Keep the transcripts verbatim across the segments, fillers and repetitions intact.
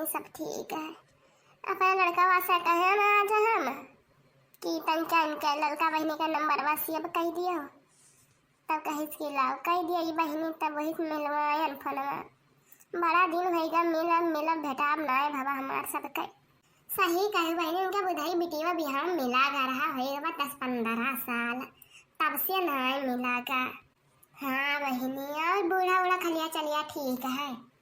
सब ठीक है। अपने लड़का वासा कहे ना आज हम कि तनका इनके लड़का बहिनी का नंबर वासी अब कह दियो। तब कहिस कि लाओ कह दिया ई बहिनी, तब वही से मिलवायन फोनवा। बड़ा दिन होइगा मिलब मिलब भेटाब नाय भवा हमार सबके। सही कहे बहिनी, उनका बुधाई बिटिया बिहार मिला गा रहा होइगा दस पन्द्रह साल, तब से नाय मिला गा। हाँ बहिनी, और बूढ़ा उड़ा खलिया चलिया ठीक है?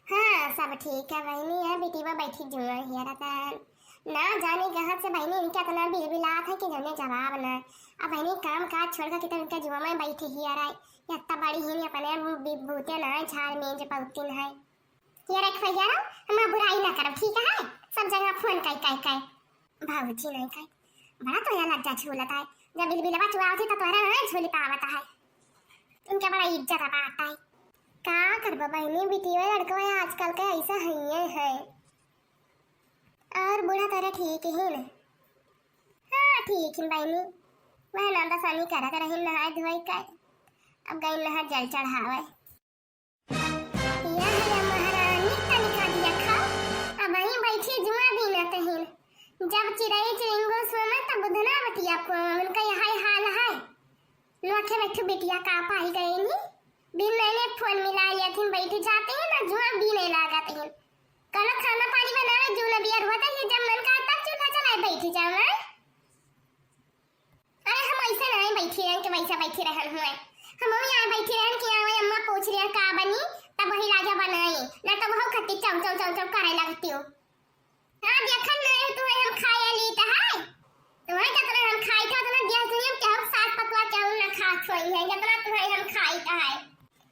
हाँ, सब ठीक है बहिनी, यह बिटिया बैठी जुआ हियरत है। ना जाने कहाँ से बहिनी इनके इतना बिलबिलात है कि जौने जवाब ना। अब बहिनी काम काज छोड़ के कितना इनके जुआ में बैठी हियर है। ये इतना बड़ी ही अपने बी-, बूते ना है, झाड़ में जो पौतिन है। ये रख भैया, हम बुराई ना करब, ठीक है? सब जगह फोन कई, कई, कई। भौजी नहीं कई। बड़ा तो यहाँ लज्जा झूलत है। जब बिलबिलवा चुआवत है तो तोहरा ना झूल पावत है। इनके बड़ा इज्जत बात है। का करबा बहिनी, बिटिया लड़कवा आजकल के ऐसा हइये है। और बूढ़ा तोहरा ठीक ही न? हाँ, ठीक ही बहिनी। वह नांदा सानी करत रही नहाए धोए का। अब गई नहा जल चढ़ावे। या है महारानी, तनिका दिया खाओ। अब वहीं बैठी जुआ बीनत हिन। जब चिरई चिरिंगो सोवे तब बुधना बतिया पोवन, उनका यही हाल है। नोखे में ठू बिटिया का पाई गई नी। बिन मैंने फोन मिला लिया थिन, बैठी जाते हैं ना जुआ बीने लागत हिन। कलो खाना पानी बनावे जून बियर होता है, जब मन का तब चूल्हा चलाए बैठी जावे। अरे हम ऐसे नहीं बैठी रहन के वैसे बैठी रहन हुए। हम यहाँ बैठी रहन कि यहाँ अम्मा पूछ रही है का बनी, तब वही लागे बनाई, ना तो वह खत्ती चौ चौ चौ चौ करे लगती हो। हाँ देखन नहीं तू है हम खाए ली तो है। तू है जितना हम खाई था उतना दिया सुनिए हम क्या सास पतवा क्या ना खा छोई है, जितना तू है हम खाई तो है।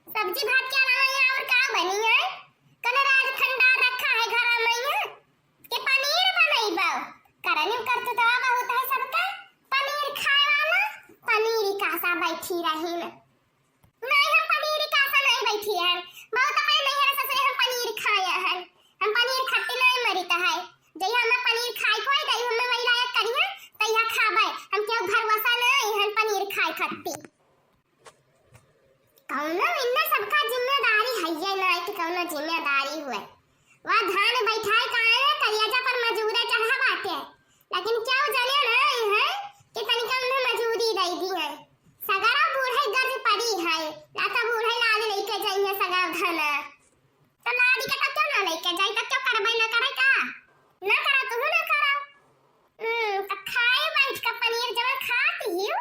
सब्जी भात के अलावा यहाँ और का बनी है? कल राज खंडा रखा है घर में यहाँ। के पनीर बनैबो। करनी करतुतवा बहुत है सबका। पनीर खाए वाला, पनीर कासा बैठी रही न। नहीं, हम पनीर कासा नहीं बैठी हैं। बहुत अपने नैहर ससुरे हम पनीर खाए हैं। हम पनीर खट्टी नहीं मरित है। जहिया हमें पनीर खाए कोई दही हमें वही लायक करिए, तहिया खाबे। हम केहू भरोसा नहीं है पनीर खाए खट्टी। कौनो इन्ना सबका जिम्मेदारी हइये ना कि कौनो जिम्मेदारी हुए। वह धान बैठाए का है, करियाजा पर मजूरे चढ़ा बाटे। लेकिन क्यों जने ना है कि तनिका उन्हें मजूरी दे दी है। सगरा बूढ़े गर्ज पड़ी है, ना तो बूढ़े लाल लेके जाइए सगरा धन। तो लाड़ी के तो क्यों ना लेके जाई, तो क्यों करबै ना करे का? ना करा तू ना करा। हम्म, तो खाए बैठ के पनीर जमा खाती ही,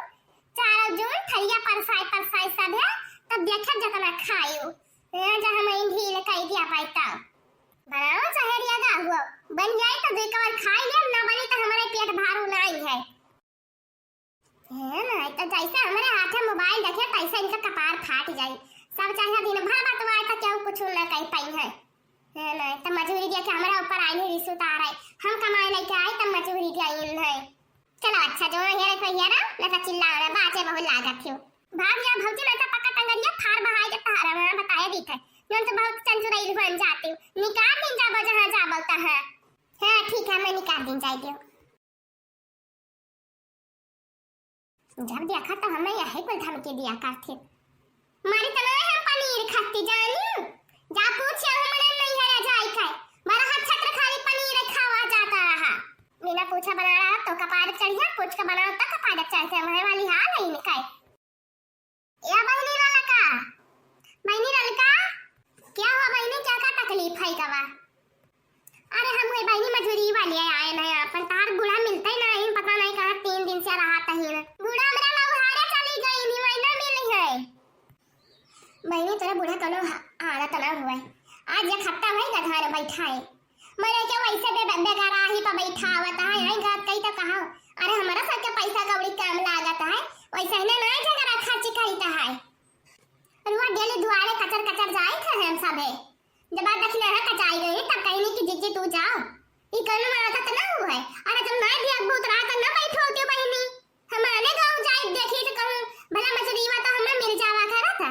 चारों जून थरिया परसाई परसाई सब है, तब देखब जतना खायू। ए, जा हम इन ढील कई दिया पाई तब। बनाओ चाहे रिया गा हुआ, बन जाए तो दुई कवर खाई ले, ना बनी तो हमारे पेट भारू नहीं है। है ना, तो जैसे हमारे हाथ में मोबाइल देखे तैसे इनका कपार फाट जाए। सब चाहे दिन भर बतवाए तो क्यों कुछ ना कह पाई है। है ना, तो मजूरी दिया कि हमारे ऊपर आई नहीं रिश्वत आ रहा है, हम कमाए लेके आए तब मजूरी दिया इन है। चलो अच्छा, जो हेरे को हेरा, ना तो चिल्लाओ ना, बाचे बहुत लागत हो। भाग जा भौजी, ना तो पक्का टंगरिया फाड़ बहाए के तहारा वहाँ बताए दी थे। नन तो बहुत चंचुराइल बन जाती हूँ। निकाल दिन जाबो जहाँ जाबो तहाँ। हाँ, ठीक है, मैं निकाल दिन जाए दियो। जब देखा तो हमें यही कुल धमकी दिया करती। मारी तो ना हम पनीर खाती जानी। जा पूछे हमने नहीं है जाई खाए। बड़ा हाथ छत्र खाली पनीर खावा जाता रहा। बिना पूछा बना रहा तो कपार चढ़िया, पूछ के बनाओ तो कपार चढ़ते। वह वाली हाल है इनका। या बहिनी ललका, बहिनी ललका, क्या हुआ बहिनी, क्या का तकलीफ है गवा? अरे हम वही बहिनी मजूरी वाली आए ना यहाँ पर, तार बूढ़ा मिलते ही ना है, पता नहीं कहाँ तीन दिन से रहा तही ना। बूढ़ा हमरा लौहारे चली गई, नहीं वही ना मिली है। बहिनी तोरा बूढ़ा कौनो हा-, हालत ना हुआ है। आज एक हफ्ता भई गधा ने बैठा है। मरे के वैसे बे-, बे-, बेगराही पर बैठावत है, आई गात कही तो कहा, अरे हमारा सबके पैसा कौड़ी काम लागत है, वैसे ही ना, ना झगड़ा खाची कही तो है। रुआ डेली दुआरे कचर कचर जाए थे हम सबे। जब आज दक्षिणा कचाई गई तब कहीं कि जीजी तू जाओ। ई कौनो माता तो ना हुआ है। अरे जब ना दिया भूत रहा तो ना बैठो होती बहिनी। हम आने गाँव जाए देखी तो कहूँ भला मजूरी हुआ तो हमें मिल जावा करा था।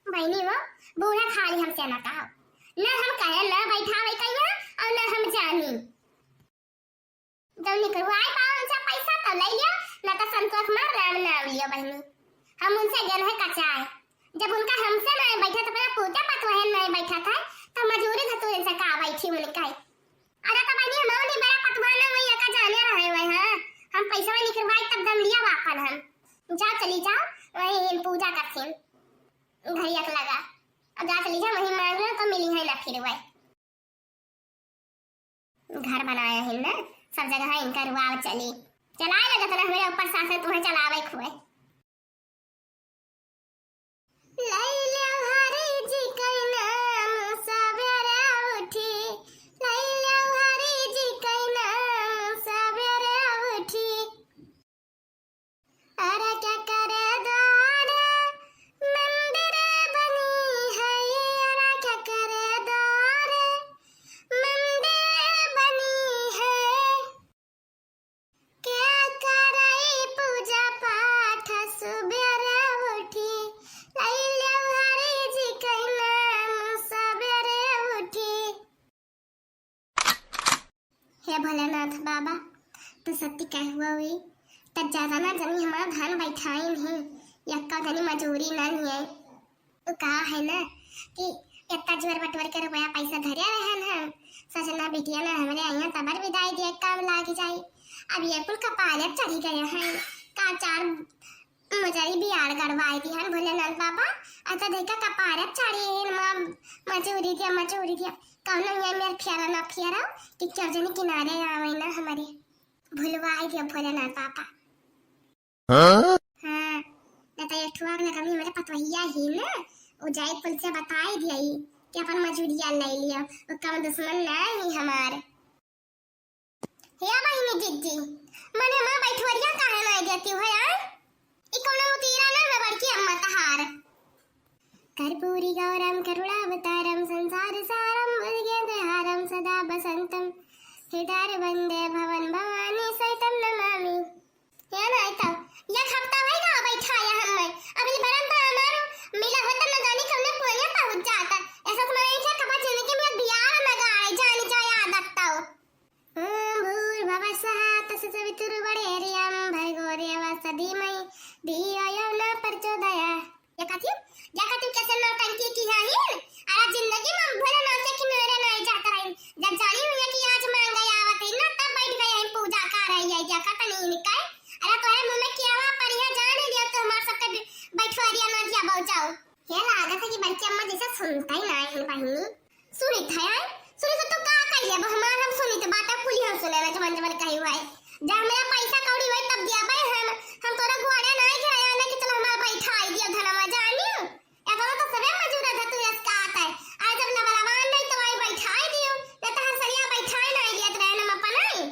बहिनी वो बूढ़ा खाली हमसे ना कहो। ना हम कहे ना बैठावे कहीं और ना हम जानी। जब निकलवाए पाओ उनसे पैसा तो ले लियो, ना तो संतोष मार राम नाम लियो बहिनी। हम उनसे गन है कचाए। जब उनका हमसे नहीं बैठा तो अपना पूजा पतवाहन नहीं बैठा था, तो मजूरी धतूर इनसे का बैठी उनका है। घरिया के लगा। अब जा चली जा, वहीं मांग लो तो मिली है ना फिर वह। घर बनाया है ना, सब जगह इनका रुआब चली। चलाए लगा तना हमरे ऊपर साथे तुम्हें चलावे खुए। लई लेव हरि जी कई नाम सबेरे उठी, लई लेव हरि जी कई नाम सबेरे उठी। अरे क्या करे द्वारे मंदिर बनी है, अरे क्या करे द्वारे मंदिर बनी है। क्या करई पूजा पाठ सुबेरे उठी, लई लेव हरि जी कई नाम सबेरे उठी। हे भोलेनाथ बाबा, तू सत्ती कहे हुआ हुई, त ज्यादा ना जनी हमार धान बैठाइन ही, यक्का जनी मजूरी ना लिए। उ का है ना कि इतना जोर बटोर के रुपया पैसा धरे रहन हम, सजना बिटिया ना हमरे यहाँ तबर विदाई दिए काम लाग जाई। अब ये कुल कपारे चढ़ी गए हैं, का चार मजरी बियार गड़वाई दिहन भोलेनाथ बाबा। अत देखा कपारे चढ़ी है माँ, मजूरी दिया, मजूरी दिया, कौनो ये मेर फेरा ना फेरा कि क्यों जनी किनारे आवे ना हमारे, भुलवाई दिया भोलेनाथ बाबा। हाँ? हाँ, न तो एक ठुआ के कमी हमारे पतवहिया ही ना, उ जाई कुल से बताई दिया कि अपन मजूरिया ले लिया, वो कम दुश्मन ना ही हमार। हे बहिनी जिज्जी, मने माँ बैठवरिया काहे नहीं देती हो यार? ई कौनो उतीरा ना है बड़की अम्मा तहार। कर्पूरी गौरम करुणावतारम संसार सारम भुजगेंद्रहारम सदा बसंतम हृदय वंदे भवन भवानी सहितम नमामि। या ना आइता, एक हफ्ता होई गा बैठाया हम्मे। अभी बरन पर हमारो मिला होता न जानी कौने कोने पहुँच जाता। ऐसा तुम्हारे क्या खबर जिंदगी में बियाह में गाए जानी जाए आदत तो। ओम भूर्भुवः स्वः तस्य सवितुर्वरेण्यं भर्गो देवस्य धीमहि धियो यो न प्रचोदयात्। देखा थी, देखा थी कैसे नौटंकी की है हिन? अरे जिंदगी में भोलेनाथ के किनारे नहीं जाता रही। जब जानी हुई कि आज मांगे आवत है ना, तब बैठ गए हैं पूजा कर रही है। देखा तनी इनका। अरे तोरे मुंह में क्या हुआ पड़ी है, जान लिया तो हमार सबके बि-, बैठवारिया ना दिया बहु जाओ। ये लागत है कि बड़की अम्मा जैसे सुनता ही ना है बहिनी। सुनित है, आय? सुनित तो का कही अब हमार हम सुनित बात है, कुली हम सुने ना जवन जवन कही हुआ है। जब मेरा पैसा कौड़ी हुआ तब दिया भाई हम, हम तोरा गुआड़े ना गया ना कि चलो हमार बैठाई दियो धनमा जानियो। एतना तो सबे मजूर है धतूरस का आता है। आज जब लबलबान नहीं तो आई बैठाई दियो, न तो हर सलिया बैठाई नहीं दियत रहे न मपनाई।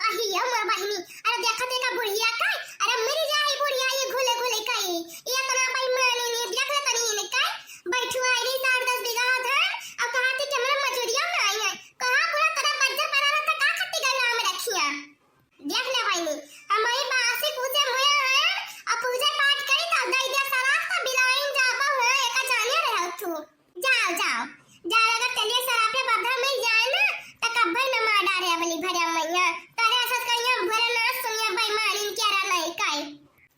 अही यो मोर बहिनी, अरे देखत एका बुढ़िया का, अरे मर जाई बुढ़िया ये घुले घुले कई। ये इतना बेईमानी नहीं देख ले तनी इनका, बैठुआ आई रही साठ दस बीघा धान, और कहा थी कि हमरा मजूरिया में आई है। कहा पूरा तरह बज्जर पड़ा रहता, का खट्टी गंगा में रखिया। देख ले बहिनी, हम वही बासी पूछे मुया है, अब पूजा पाठ करी तो दई दे सराप तो बिलाइन जाबो है, एका जाने रहे तू। जाओ, जाओ, जाओ, अगर चलिए सरापे बंधा मिल जाए ना, तो कब्बे न मार डारे अबली भरे मैया। तारे असत कहिया भोलेनाथ सुनिया बेईमानी के रा नहीं काई।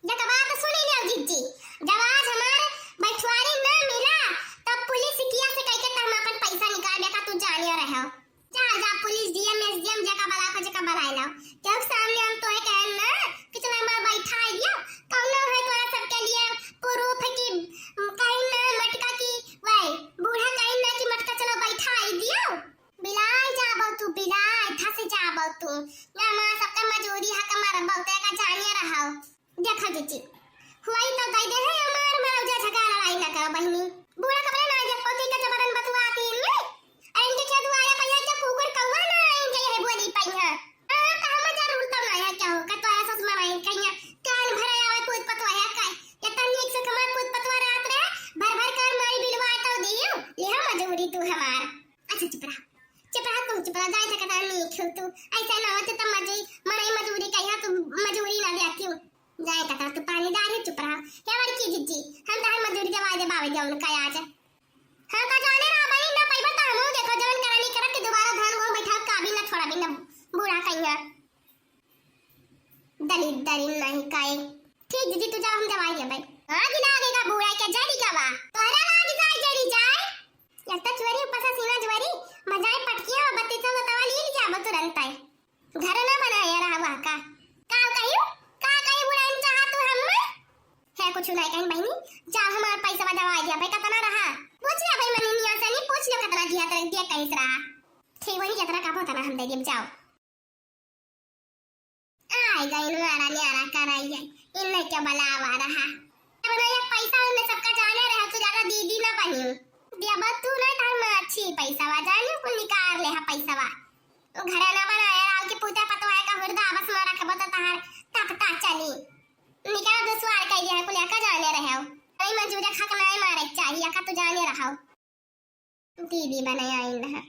जब बात सुनी लियो जिज्जी, जब आज हमार बैठवारी ना मिला, तब पुलिस किया से कह के तब हम अपन पैसा निकाल देता, तू जानियो रहो। जा, जा, पुलिस, डीएम, एसडीएम, जेका बला को, जेका बलाए लाओ। जब सामने हम तोहे कहन ना कि चलो हमार बैठाई दियो, कौनो है तोरा सबके लिए प्रूफ है कि कहीं ना मटका की, वही, बूढ़ा कहीं ना कि मटका चलो बैठाई दियो। बिलाए जाबो तू, बिलाए, धस जाबो तू। ना माँ सबके मजूरी हक मार बहुते का जानिए रहो। देखा जिज्जी, हुआई तो दई दे है हमार मरौजा झगड़ा लड़ाई ना करो बहिनी। बूढ़ा कपड़े ना देख पौती का जबरन बतुआती इनमें। अरे इनके खेत वाले पहिया के कुकुर कौआ ना आइन के यही बोली पहिया। हाँ, तो हम जरूर तो ना है क्या हो, का तो ऐसा सुना नहीं कहिया। कान भरे आवे पूत पतवा है का। इतना नीक से कमाए पूत पतवा रात रहे, भर भर कान मारी बिलवा तो दियो। ले हम मजूरी तू हमार। अच्छा चुप रहा, चुप रहा तू, चुप रहा, जाए तक नहीं खेल तू। ऐसा ना होते तो मजूरी, मनाई मजूरी कहिया तू मजूरी ना देती हूँ। जाए तक तू पानी डाल, चुप रहा। हे बड़की जिज्जी, हम तार मजूरी दवाई दे बावे दे उनका आज। हाँ, का जाने रहा बहिनी, ना पैबा तो हमहू देखो, जवन करा नहीं करा कि दोबारा धान गोहूं बैठा का भी ना छोड़ा भी ना बूढ़ा कहिया। दलित दरिन नहीं काए। ठीक दीदी, तू जा, हम दवाई दे भाई। हाँ, गिला आगे का बूढ़ा के जरी का बा। तोहरा लाग जाए, जरी जाए। एक तो चुअरी ऊपर से सीना जुअरी, बजाए पटकिया और बत्ती तो बतावा लील जाबो तुरंत आए। घर ना बनाया रहा वहाँ का। का कहियो? का कही बुढ़ाइन चाहा तू हम? है कुछ नहीं कहीं बहिनी, जाओ हमार पैसा दवाई दिया भाई, कितना रहा? पूछ ले भाई मलिनिया से, नहीं पूछ ले कितना दिया, तेरे दिया कहीं से रहा। ठीक वही जितना का होता ना हम दे दिए, जाओ। आय गइन मारा न्यारा कराई है, इनने क्या बलावा रहा। अब ना ये पैसा उनने सबका जाने रहा, तू ज्यादा दीदी ना बनी। दिया बस तू नहीं, तार माँ अच्छी पैसा वा, जाने कुल निकाल ले हा पैसा वा। घरे ना बनाया, राव के पूता पतवाए का हुरदा बस मारा के बता तहार तपता चली। निकाल दुसवार कह दिया, कुल का जाने रहे हो। नहीं मंजूर खा के नहीं मारे चाहिए, का तू जाने रहा हो। दीदी बने आइन रहा।